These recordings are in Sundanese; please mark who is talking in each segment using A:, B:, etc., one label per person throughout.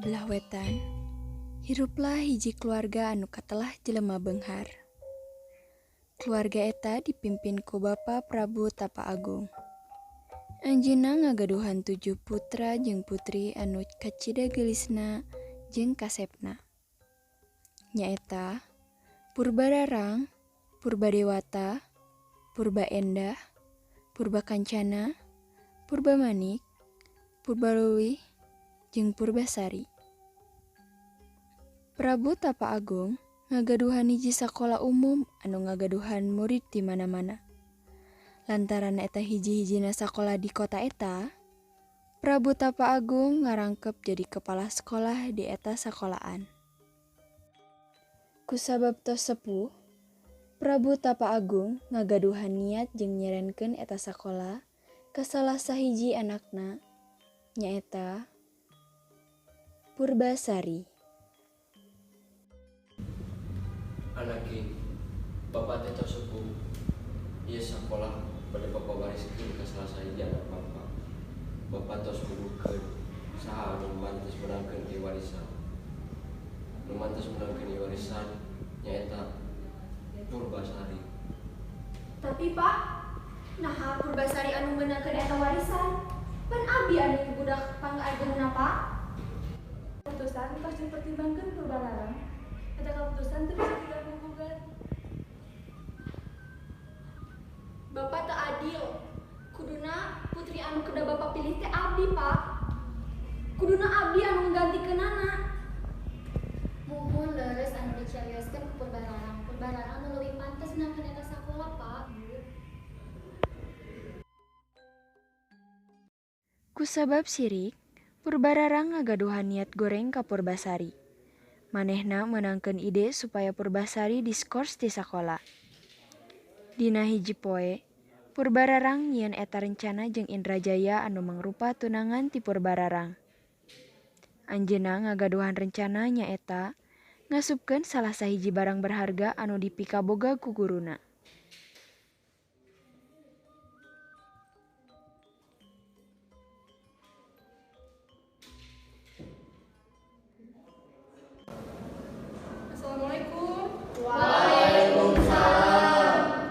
A: belah wetan, hiruplah hiji keluarga anu katelah jelema beunghar. Keluarga eta dipimpin ku Bapa Prabu Tapa Agung. Anjeunna ngagaduhan 7 putra jeung putri anu kacida geulisna jeung kasepna. Nyaeta Purbararang, Purbadewata, Purba Endah, Purba Kancana, Purba Manik, Purbaleuwih, jeung Purbasari. Prabu Tapa Agung ngagaduhan hiji sakola umum anu ngagaduhan murid di mana-mana. Lantaran eta hiji-hijina sakola di kota eta, Prabu Tapa Agung ngarangkep jadi kepala sekolah di eta sakolaan. Kusabab tos sepuh, Prabu Tapa Agung ngagaduhan niat jeung nyerenkeun eta sakola ka salah sahiji anakna, nyaeta Purbasari.
B: Anaki, bapak teh tos sepuh, ieu sakolah bade bapak wariskeun ka salah sahiji anak bapak. Bapak tos puguhkeun saha anu mantes meunangkeun ieu warisan. Nu mantes meunangkeun ieu warisan nyaeta Purbasari.
C: Tapi Pak, naha Purbasari anu meunangkeun eta warisan? Pan abi anu budak pangagengna Pak.
D: Keputusan tos dipertimbangkeun Purbararang. Eta keputusan teu bisa diganggu gugat.
C: Bapak teu adil. Kuduna putri anu kedah Bapak pilih teh abdi, Pak. Kuduna abdi anu nggantikeunana.
E: Muhun leres anu dicarioskeun ku Purbararang. Purbararang nu leuwih pantes meunangkeun eta sakola, Pak.
A: Kusabab sirik, Purbararang ngagaduhan niat goreng ka Purbasari. Manehna meunangkeun ide supaya Purbasari diskors ti sakola. Dina hiji poe, Purbararang nyieun eta rencana jeung Indrajaya anu mangrupa tunangan ti Purbararang. Anjeunna ngagaduhan rencana nyaeta ngasupkeun salah sahiji barang berharga anu dipikaboga ku guruna.
D: Assalamualaikum.
F: Waalaikumsalam.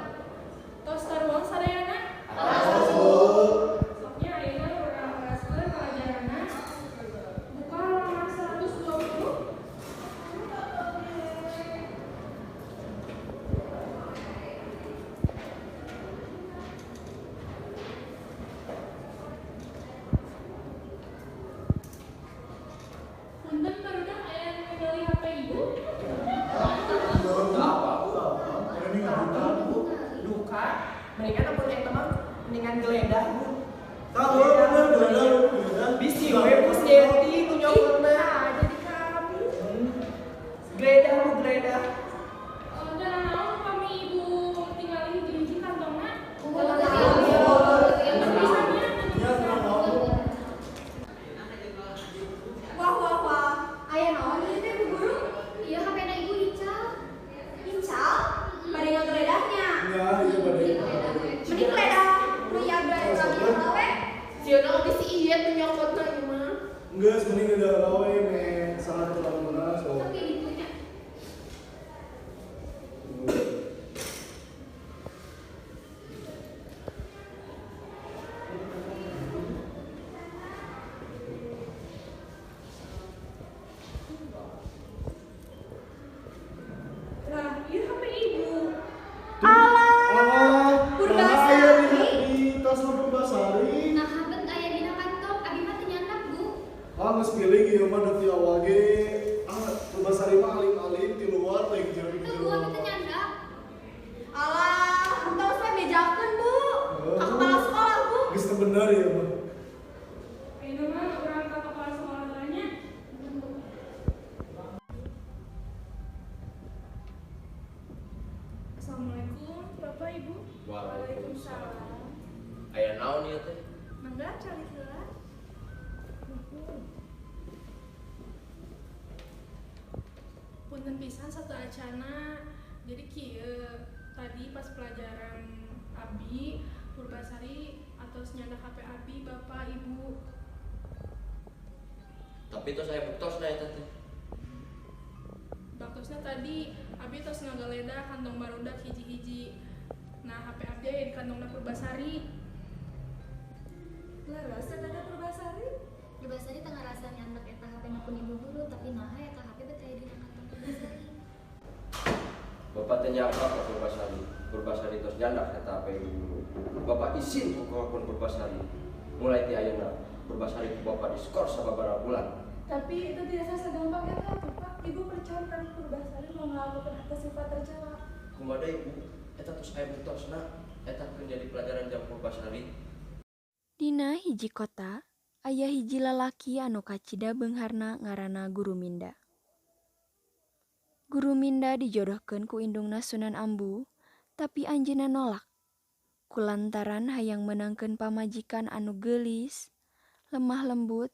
D: Tos taruang sadayana?
F: Tos.
D: Sok nya ayeuna urang teraskeun pelajaranna. Buka halaman 120. Punten barudak aya nu meuli HP ibu?
G: Duka, mendingan ampun eta mah mendingan geledah Bu.
F: Tahu bener geledah.
G: Bisi we Bu Yeti nu nyokotna.
D: Jadi kami.
G: Geledah Bu geledah.
D: Dan naon kami ibu tinggali hiji-hiji kantongna?
C: Wah wah wah, aya naon ieu teh Bu Guru?
E: Ieu HP-na ibu ical.
C: Ical? Bade ngageledahnya.
F: Ya, iya bade.
C: Mending geledah nu jaga kami heula we.
G: Sieuna oge si ieu nu nyokotna ieu mah.
F: Geus mending geledah we me salah tulangan so.
E: Tapi ditunya.
D: Lah, ieu HP ibu.
F: Alah,
C: Purbasari.
F: Di tas Purbasari.
E: Nah, bet aya dina kantong, abi mah teu nyandak, Bu.
F: Ah, geus pilih ieu mah da ti awal ge. Ah, Purbasari mah alim-alim ti luar teh jeung
E: Teu Bu, abi teu nyandak.
C: Alah, entos we bejakeun Bu. Ka kepala sekolah Bu.
F: Geus teu bener ieu mah.
D: Ayeuna mah urang ka kepala sekolah heula nya. Assalamualaikum, Bapak Ibu.
B: Waalaikumsalam. Aya naon ieu teh?
D: Mangga calik heula. Punten pisan satu acana. Jadi kieu tadi pas pelajaran abi Purbasari atos nyandak HP abi Bapak Ibu.
B: Tapi tos aya buktosna eta teh.
D: Baktosna tadi abi tos ngagaledah kantong barudak hiji-hiji. Nah, HP abdi aya di kantongna Purbasari.
H: Leres eta teh Purbasari?
E: Purbasari teu ngarasa nyandak eta HP na pun ibu guru, tapi naha eta HP bet aya dina kantong Purbasari.
B: Bapak teh nyangka ka Purbasari. Purbasari tos nyandak eta HP ibu guru. Bapak isin ku kalakuan Purbasari. Mulai ti ayeuna Purbasari ku bapak diskors sababaraha bulan.
D: Tapi itu tidak segampang eta tuh, Pak. Ibu percaya kan Purbasari mau melakukan atas sifat tercela.
B: Kumaha deui, Bu? Eta tos aya buktosna. Eta keun jadi pelajaran jang Purbasari.
A: Dina hiji kota, aya hiji lalaki anu kacida beungharna ngaranna Guruminda. Guruminda dijodohkeun ku indungna Sunan Ambu, tapi anjeunna nolak. Kulantaran hayang meunangkeun pamajikan anu geulis, lemah lembut,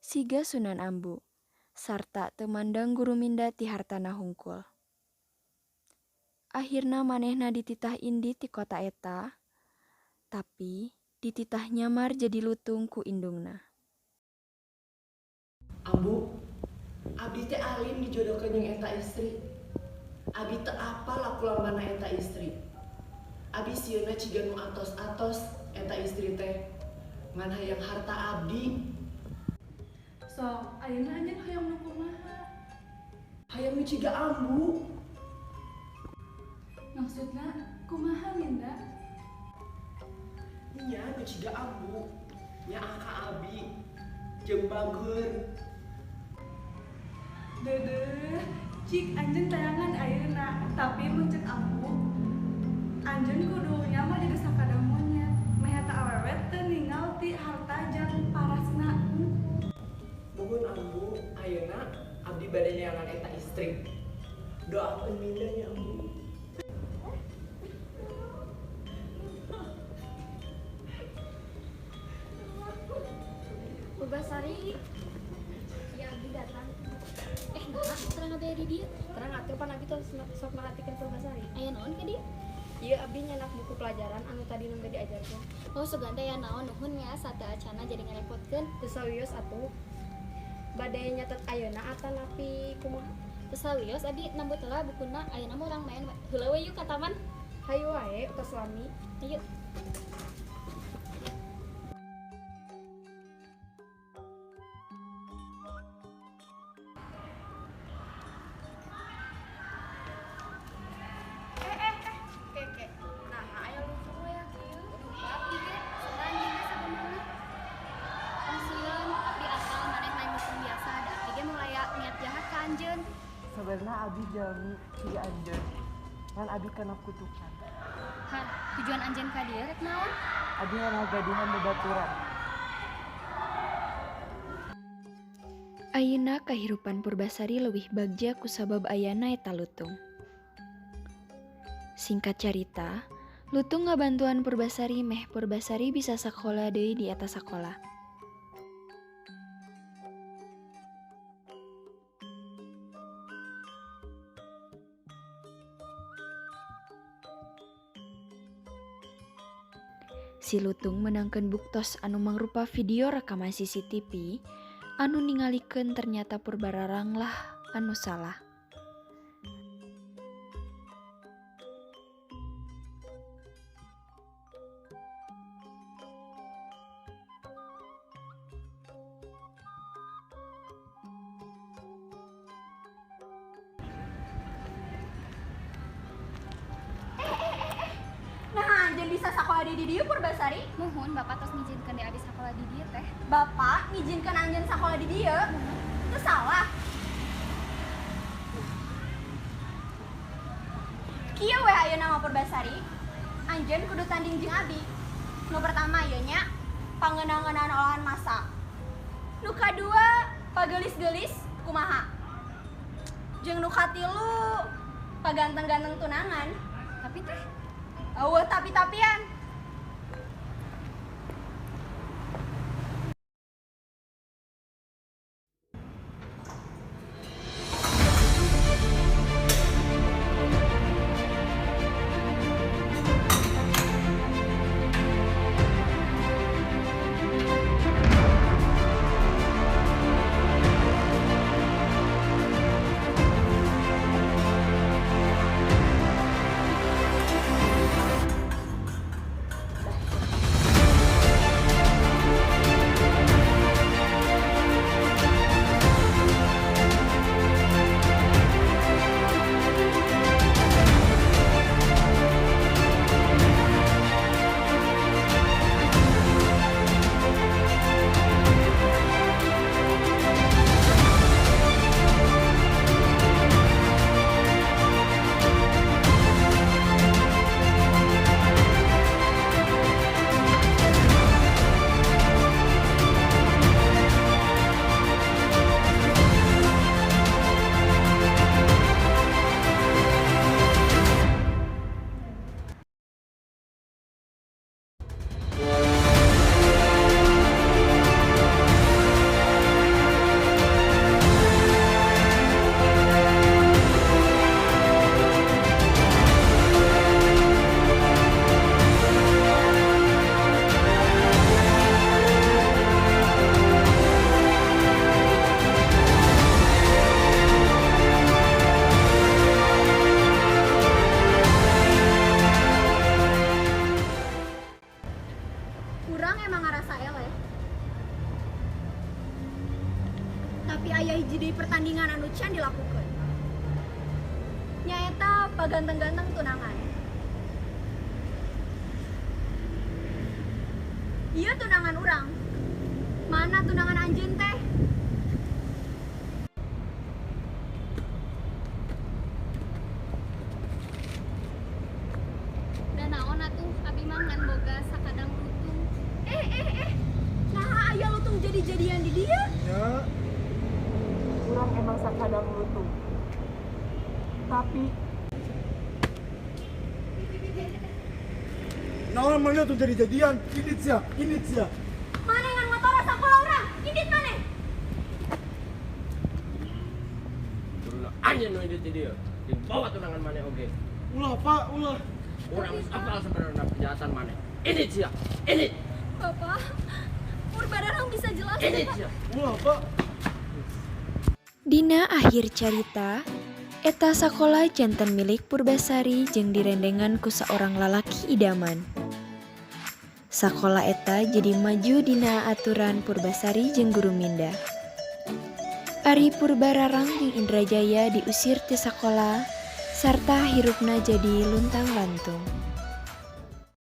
A: siga Sunan Ambu, sarta teu mandang Guruminda ti hartana hungkul. Akhirna manehna dititah indit ti kota eta, tapi dititah nyamar jadi lutung ku indungna.
G: Ambu, abdi teh alim dijodohkeun jeung eta istri. Abi teu apal aku lamana eta istri. Abi sieuna ciga nu atos-atos eta istri teh. Ngan hayang harta abdi.
D: Sok, ayeuna anjeun hayang nu kumaha?
G: Hayang nu ciga ambu.
D: Maksudna kumaha Minda?
G: Nya nu ciga ambu, nyaah ka abi, jeung bageur.
D: Dedeh, cik anjeun tayangan ayeuna, tapi mun ceuk ambu, anjeun kudu nyamar jadi sakadang monyet. Meh eta awewe teu ningal ti harta jeung parasna.
G: Nuhun ambu, ayeuna abdi bade neangan eta istri. Doakeun Minda nya ambu.
C: Purbasari,
E: Ya abdi datang. Eh, naha terang abdi di dieu?
C: Terang atuh pan abi tos sok merhatikeun Purbasari.
E: Aya naon ka dieu?
C: Ieu abdi nyanak buku pelajaran anu tadi nembe diajarkeun.
E: Oh, sugan teh aya naon, nuhun nya sateu acana jadi ngarepotkeun.
C: Teu sawios atuh. Bade nyatet ayeuna atanapi kumaha?
E: Teu sawios abdi nambut heula bukuna, ayeuna mah urang main heula we yuk ka taman.
C: Hayu wae tos lami.
E: Hayu.
C: Keke. Nah, aya lutung we kieu.
E: Duka abdi ge, senang juga sabenerna. Sieun abdi apal maneh lain lutung biasa, da abdi ge mulai niat jahat ka anjeun.
G: Sebenarnya abi jalmi ciga anjeun. Ngan abi kana kutukan.
E: Han, tujuan anjeun ka dieu rek naon?
G: Abi ngagaduhan babaturan.
A: Ayeuna kahirupan Purbasari leuwih bagja kusabab ayana eta lutung. Singkat carita, lutung ngabantuan Purbasari meh Purbasari bisa sakola deui di eta sakola. Si lutung meunangkeun buktos anu mangrupa video rekaman CCTV anu ningalikeun ternyata Purbararang lah anu salah.
C: Nah, anjeun bisa sakola di dieu Purbasari?
E: Muhun bapak tos ngijinkeun deui abi sakola di dieu teh.
C: Bapak ngijinkeun anjeun sakola di dieu? Teu salah. Kieu we ayeuna mah Purbasari. Anjeun kudu tanding jeung abi. Nu pertama ieu nya pangeunah-ngeunahan olahan masak. Nu kadua pageulis-geulis kumaha. Jeung nu katilu paganteng-ganteng tunangan.
E: Tapi teh
C: Eueuh tapi-tapian. Pertandingan anu can dilakukeun. Nyaeta paganteng-ganteng tunangan. Ieu tunangan urang. Mana tunangan anjeun teh?
E: Da naon atuh abi mah ngan boga sakadang lutung.
C: Eh eh eh. Naha aya lutung jadi-jadian di dieu?
F: Nya.
G: Urang emang sakadang lutung. Tapi
F: naon mana tuh jadi-jadian? Indit sia, indit sia.
C: Maneh ngan motor sakola urang? Indit maneh.
B: Kuduna anjeun nu indit di dieu. Dibawa tunangan maneh oge.
F: Ulah, Pak, ulah.
B: Urang geus apal sebenarnya kejahatan maneh. Indit sia, indit.
C: Bapak, Purbararang bisa jelasin,
B: Indit
C: Pak.
B: sia.
F: Ulah, Pak.
A: Dina akhir carita, eta sakola janten milik Purbasari jeung direndengan ku saorang lalaki idaman. Sakola eta jadi maju dina aturan Purbasari jeung Guru Minda. Ari Purbararang jeung Indrajaya diusir ti sakola sarta hirupna jadi luntang-lantung.